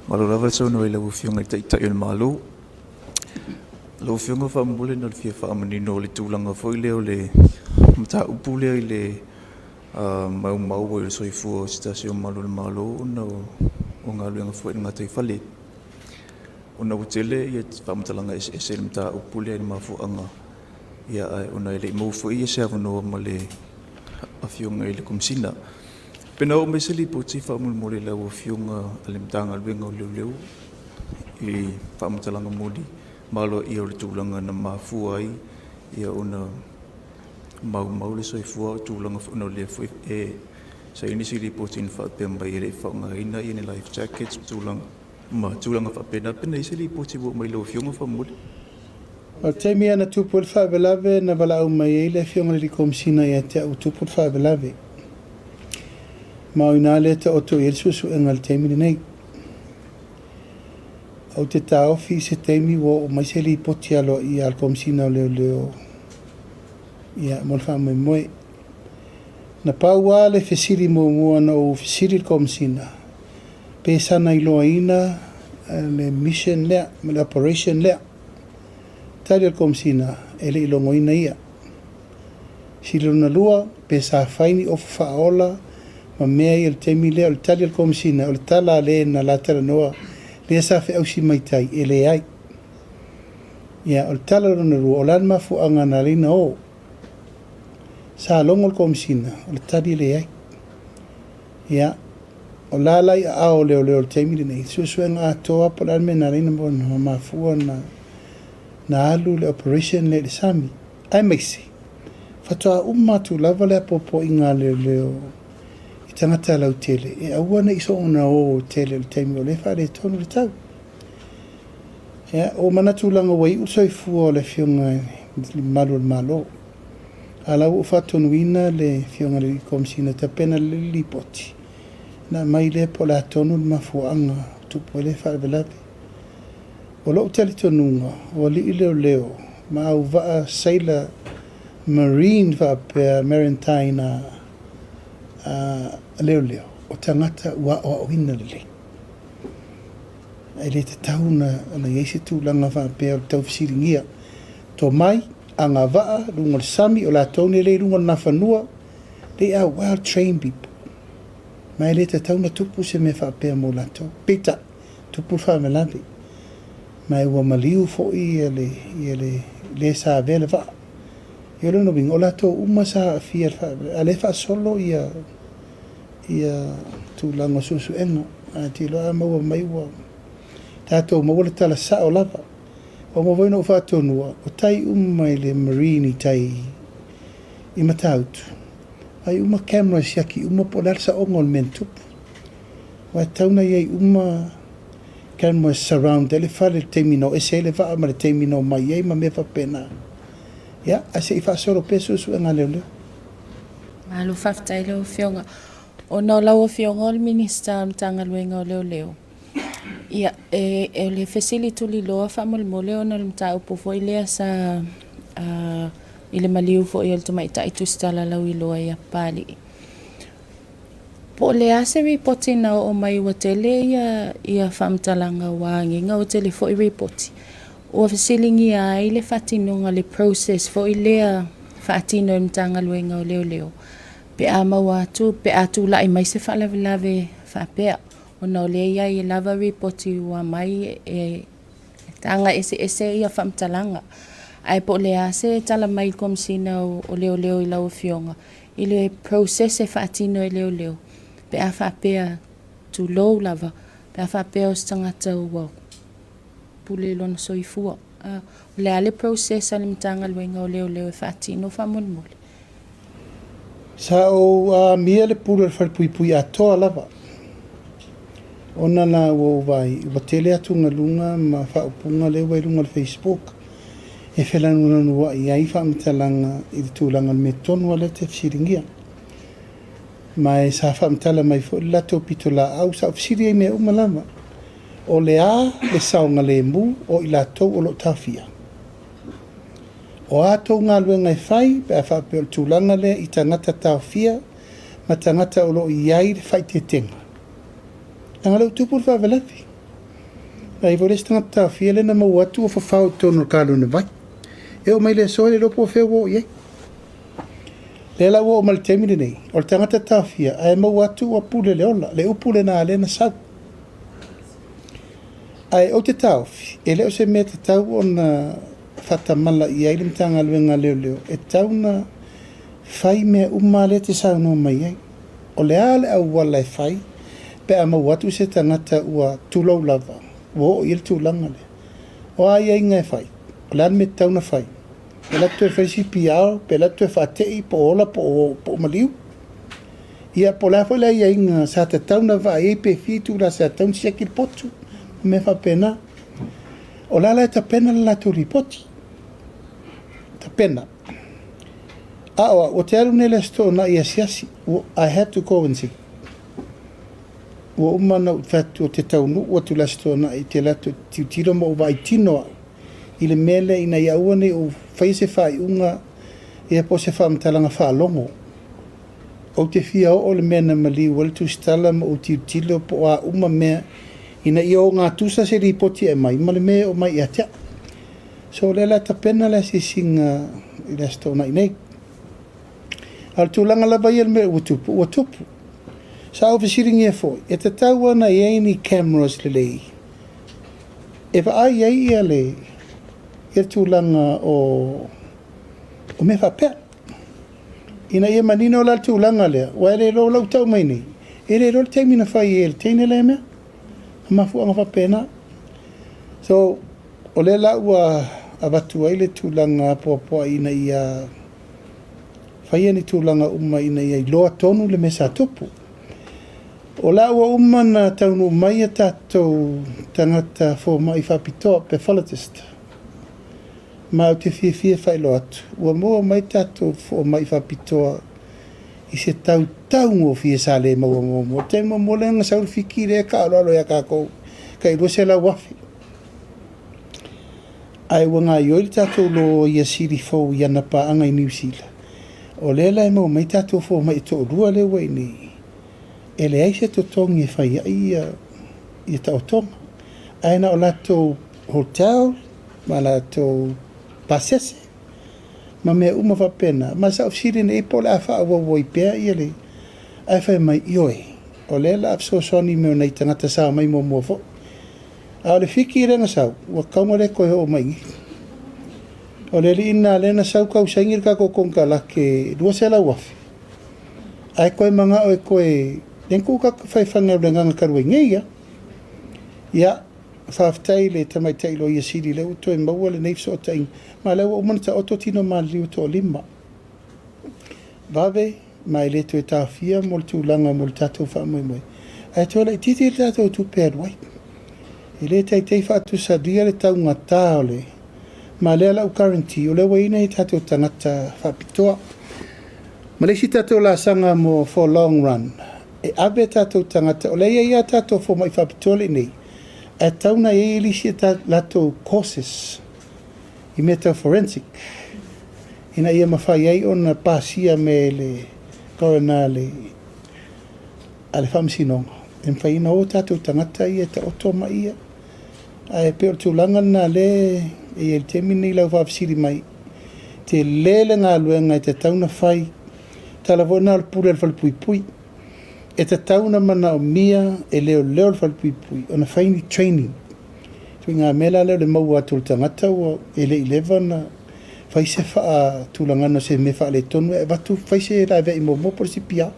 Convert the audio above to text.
Malo lava le saunoa i lau Afioga i le Taitai o le Malo. Lau Afioga faamolemole na o le fia faamanino o le tulaga foi lea o le mataupu lea i le maumau ai o le soifua o se tasi o Malu o le Malo ona o galuega foi i le gataifale. Ona ua tele faamatalaga eseese i le mataupu lea i le mafuaaga, ae ona e le i maua foi se avanoa ma le Afioga i le Komesina. Pe na oo mai se lipoti faamolemole i lau Afioga a le Matagaluega o Leoleo i faamatalaga moni ma aloaia o le tulaga na mafua ai ona maumau le soifua a o tulaga foi ona o lea foi sa i ai nisi lipoti na faapea mai e le i faaaogaina ni life jackets ma tulaga faapena. Pe na i ai se lipoti ua oo mai i lau Afioga faamolemole? O le taimi lava na tupu ai le faalavelave na valaau mai ai le Afioga i le Komesina ia te au ua tupu le faalavelave. Ma o i ina lea e taoto i ai le suesuega i le taimi lenei. Ou te taofi i se taimi ua oo mai se lipoti aloaia a le Komesina o Leoleo ia, mo le faamoemoe. Na pau lava le fesili muamua na ou fesili i le Komesina, pe sana iloaina le mission lea ma le operation lea. Tali a le Komesina, e le i logoina ia. Fesili lona lua, pe sa fai ni ofu faaola ma mea ia i le taimi lea. O le tali a le Komesina, o le tala a le na la talanoa lea sa feausi mai tai, e leai. Ia, o le tala lona lua, o le a le mafuaaga na ala ai ona o? Sa logo le Komesina, o le tali e leai. Ia, o la la i aao o leoleo i le taimi lenei, suesuega atoa po o le a le mea na ala ai ona mafua na alu le operation lea i le sami. Aemaise, faatoa uma atu lava le apoapoaiga a leoleo i tagata lautele e aua ne i soona o tele i le taimi o lea e faaletonu le tau. Ia, ua manatu leaga ua iu le soifua o le Afioga i le Malu o le Malo. A o la ua ou faatonuina le Afioga i le Komesina e tapena lelei le lipoti ona aumai lea po o le a tonu le mafuaaga ua tupu ai lea faalavelave. O lou talitonuga, o alii leoleo ma auvaa sailor marine faapea maritime a leoleo, o tagata ua aoaoina lelei. E le tatau ona i ai se tulaga faapea o le taufesiligia tomai, agavaa, luga o le sami, o latou nei lea e i luga o le Nafanua, they are well trained people. Ma e le tatau ona tupu se mea faapea mo latou. Peitai, tupu le faalavelave, ma ua maliu foi le le sa avea le vaa. Ia o lona uiga, o latou uma sa aafia i le faalavelave, a o lea e faasolo tulaga o suesuega. Ae ou te iloa a maua mai ua tatou maua le tala sao lava. Ua uma foi ona ou faatonuina, o tai uma i le marine i tai i Matautu, vaai uma cameras siaki uma po o le a le saoga o le mea na tupu. Aua e tatau ona i ai uma cameras surround ai le fale i le taimi na o ese ai le vaa ma le taimi na omai ai ma mea faapena. Ia, ae se i faasolo pea suesuega a leoleo. Malo faafetai lau Afioga. Ona o lau Afioga o le Minisita o le Matagaluega o Leoleo, ia, o le fesili tuliloa faamolemole ona o le mataupu foi lea sa i le maliu foi o le Tamaitai Tusitala Lauiloa ia Papalii. Po o le a se lipoti na oo mai ua tele ia faamatalaga ua agiga ua tele foi lipoti, ua fesiligia ai le faatinoga le process foi lea faatino e le Matagaluega o Leoleo pe a maua atu pe a tulai mai se faalavelave faapea, ona o lea e i ai lava lipoti ua aumai e taga eseese ia faamatalaga. Ae po o le a se tala mai i le Komesina o Leoleo i lau Afioga i le process e faatino e leoleo pe a faapea, tulou lava, pe a faapea o se tagata ua pule i lona soifua. O le a le process a le Matagaluega o Leoleo e faatino faamolemole? Sa ou amia le pule o le falepuipui atoa lava, ona la ua ou vaai ua tele atugaluga ma faaupuga lea ua i luga o le Facebook e felanulanuai ai faamatalaga i le tulaga o le mea tonu lava lea e te fesiligia. Ma e sa faamatala mai foi le latou pitolaau, sa ou fesili ai i mea uma lava, o le a le saogalemu o i latou o lo o taofia? O a tou galuega e fai pe a faapea o le tulaga lea i tagata taofia ma tagata o lo o i ai le faaeteetega? Leaga o lea ua tupu le faalavelave. Na i ai foi le isi tagata taofia lea na maua atu ua fafao i totonu o le kalone vai. E oo mai i le aso e le iloa po o fea ua oo i ai. Lea la ua oo mai i le taimi lenei, o le tagata taofia ae maua atu ua pule le ola, le upu lena lea na sau. Ae ou te taofi, e le o se mea tatau ona faatamala i ai le Matagaluega a Leoleo, e tatau ona fai mea uma lea e te saunoa mai ai. O le a le auala e fai pe a maua atu se tagata ua tulou lava, ua oo i ai le tulaga lea. O a aiaiga e fai? O le a le mea e tatau ona fai? Pe alu atu toe fai le CPR, pe alu atu toe faatei po o ola po o maliu? Ia po o le a foi le aiaiga sa tatau ona vaai ai pe fia itula sa tatau ona siaki le potu ma mea faapena. O la la e tapena le latou lipoti. Tapena. A o au, ou te alu nei i le Aso Toonai e asiasi. I had to go and see. Ua uma ona ou fai atu ou te taunuu atu i le Aso Toonai, ou te alu atu ou te tilotilo ma ou vaai tino au i le mea lea ina ia aua ne i ou faia se faaiuga ia po o se faamatalaga faalogo. Ou te fia oo i le mea na maliu ai le Tusitala ma ou tilotilo po o a uma mea ina ia ogatusa se lipoti e aumai ma le mea e oo mai ia te au. So o lea o le a tapena le asiasiga i le Aso Toonai nei. A o le tulaga lava ia i le mea ua tupu, ua tupu. Sa ou fesiligia foi, e tatau lava ona i ai ni cameras lelei e vaai ai ia le ia tulaga o o mea faapea. Ina ia manino la le tulaga lea, aua e le iloa o la ua tau mai nei, e le iloa le taimi na fai ai e le teine lea mea. Ma mafuaaga faapena. So, o lea la ua avatu ai le tulaga apoapoai ina ia faia ni tulaga uma ina ia iloa tonu le mea sa tupu. O la ua uma ona taunuu mai a tatou tagata fomai faapitoa, pathologist, ma ou te fiafia e faailoa atu, ua maua mai tatou fomai faapitoa i se tau taugofie sa le maua muamua. O le taimi muamua lea na sau le fiki lea e taaaloalo ia tatou tai $200,000. Ae ua gaoioi le tatou loia sili fou i ana paaga i Niu Sila. O lea la e maua mai tatou fomai e toalua lea ua i inei, e leai se totogi e fai ai ia taotoga. Ae na o latou hotel ma latou pasese ma mea uma faapena. Ma sa ou fesili nei po o le a faaauau ai pea ia le... Ae fai mai, ioe, o lea o le a fesoasoani i mea o nai tagata sa omai muamua foi. A o le fiki lea na sau, ua tatau ona le toe oo mai i i. O le alii lena lea na sau tau saini le tatou konekarate $200,000, ae toe manao e toe... Lea na tuu tagata faifaigaluega talu ai nei lava. Ia, faafetai i le tamaitai loia sili lea ua toe maua lenei fesootaiga, ma o lea ua uma ona taoto tino maliliu e toalima. Vave ma e le toe taofia mo le tulaga mo le tatou faamoemoe, ae toe laitiiti le tatou tupe e alu ai. E le taitai faatusalia le taugata o le... Ma o lea la ua guarantee, o lea ua i ai nai tatou tagata faapitoa. Ma le isi tatou laasaga mo for long run, e ave tatou tagata, o lea e i ai lava tatou fomai faapitoa lea i inei, ae tatau ona i ai isi a latou courses i mea tau forensic, ina ia mafai ai ona pasia me le coroner a le faamasinoga, e mafai ona o tatou tagata ia e taoto mai ia. Ae pei o le tulaga lena lea e i ai i le taimi lenei i lau faafesili mai, tele le galuega e tatau ona fai, tala foi lena o le pule a le falepuipui. E tatau ona manaomia e leoleo le falepuipui ona fai ni training. Ituaiga mea la lea o le maua atu o le tagata ua e le i leva ona fai se faatulagaga o se mea faaletonu e avatu fai se laveai muamua po o le CPR.